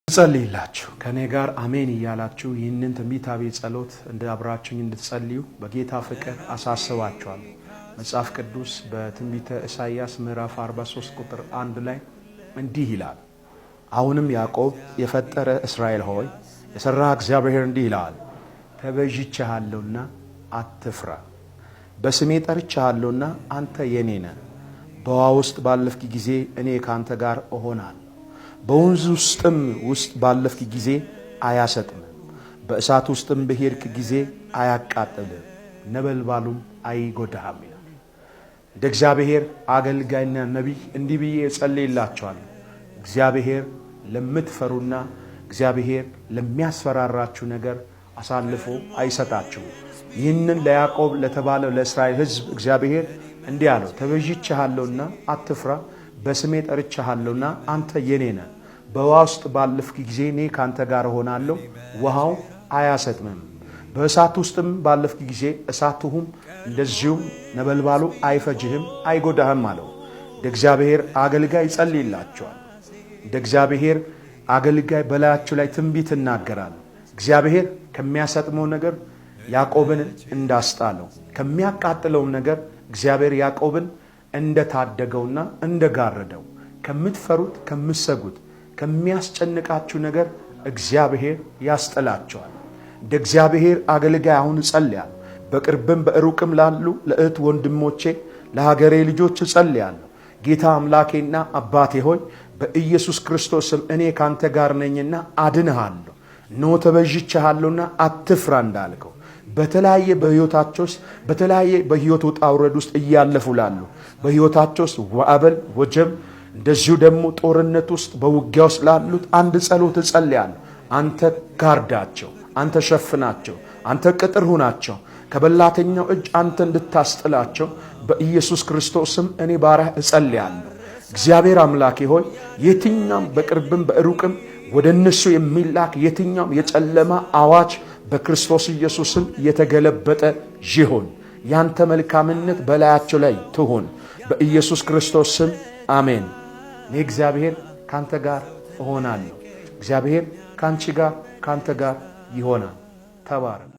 ጸልይላችሁ ከእኔ ጋር አሜን እያላችሁ ይህንን ትንቢታዊ ጸሎት እንደ አብራችሁኝ እንድትጸልዩ በጌታ ፍቅር አሳስባችኋለሁ። መጽሐፍ ቅዱስ በትንቢተ ኢሳይያስ ምዕራፍ 43 ቁጥር 1 ላይ እንዲህ ይላል፣ አሁንም ያዕቆብ የፈጠረ እስራኤል ሆይ የሠራህ እግዚአብሔር እንዲህ ይላል፣ ተቤዥቼሃለሁና አትፍራ፣ በስሜ ጠርቼሃለሁና አንተ የኔ ነህ። በውኃ ውስጥ ባለፍክ ጊዜ እኔ ከአንተ ጋር እሆናለሁ፣ በወንዝ ውስጥም ውስጥ ባለፍክ ጊዜ አያሰጥምም፣ በእሳት ውስጥም በሄድክ ጊዜ አያቃጥልም፣ ነበልባሉም አይጎዳህም ይላል። እንደ እግዚአብሔር አገልጋይና ነቢይ እንዲህ ብዬ እጸልይላችኋለሁ። እግዚአብሔር ለምትፈሩና እግዚአብሔር ለሚያስፈራራችሁ ነገር አሳልፎ አይሰጣችሁም። ይህንን ለያዕቆብ ለተባለው ለእስራኤል ሕዝብ እግዚአብሔር እንዲህ አለው፣ ተቤዥቼሃለሁና አትፍራ፣ በስሜ ጠርቼሃለሁና አንተ የኔ ነህ። በውኃ ውስጥ ባለፍክ ጊዜ እኔ ካንተ ጋር እሆናለሁ፣ ውሃው አያሰጥምም። በእሳት ውስጥም ባለፍክ ጊዜ እሳቱም እንደዚሁም ነበልባሉ አይፈጅህም፣ አይጎዳህም አለው። እንደ እግዚአብሔር አገልጋይ ይጸልይላቸዋል። እንደ እግዚአብሔር አገልጋይ በላያቸው ላይ ትንቢት እናገራለሁ። እግዚአብሔር ከሚያሰጥመው ነገር ያዕቆብን እንዳስጣለው፣ ከሚያቃጥለውም ነገር እግዚአብሔር ያዕቆብን እንደታደገውና እንደጋረደው፣ ከምትፈሩት፣ ከምትሰጉት፣ ከሚያስጨንቃችሁ ነገር እግዚአብሔር ያስጥላቸዋል። እንደ እግዚአብሔር አገልጋይ አሁን እጸልያለሁ። በቅርብም በሩቅም ላሉ ለእህት ወንድሞቼ፣ ለሀገሬ ልጆች እጸልያለሁ። ጌታ አምላኬና አባቴ ሆይ በኢየሱስ ክርስቶስም እኔ ካንተ ጋር ነኝና አድንሃለሁ፣ እነሆ ተቤዥቼሃለሁና አትፍራ እንዳልከው በተለያየ በሕይወታቸው ውስጥ በተለያየ በሕይወት ውጣ ውረድ ውስጥ እያለፉ ላሉ፣ በሕይወታቸው ውስጥ ማዕበል ወጀብ፣ እንደዚሁ ደግሞ ጦርነት ውስጥ በውጊያ ውስጥ ላሉት አንድ ጸሎት እጸልያለሁ። አንተ ጋርዳቸው፣ አንተ ሸፍናቸው፣ አንተ ቅጥር ሁናቸው፣ ከበላተኛው እጅ አንተ እንድታስጥላቸው በኢየሱስ ክርስቶስም እኔ ባሪያህ እጸልያለሁ። እግዚአብሔር አምላኬ ሆይ የትኛውም በቅርብም በሩቅም ወደ እነሱ የሚላክ የትኛውም የጨለማ አዋጅ በክርስቶስ ኢየሱስም የተገለበጠ ይሁን። ያንተ መልካምነት በላያቸው ላይ ትሁን። በኢየሱስ ክርስቶስ ስም አሜን። እኔ እግዚአብሔር ካንተ ጋር እሆናለሁ። እግዚአብሔር ካንቺ ጋር ካንተ ጋር ይሆናል። ተባረክ።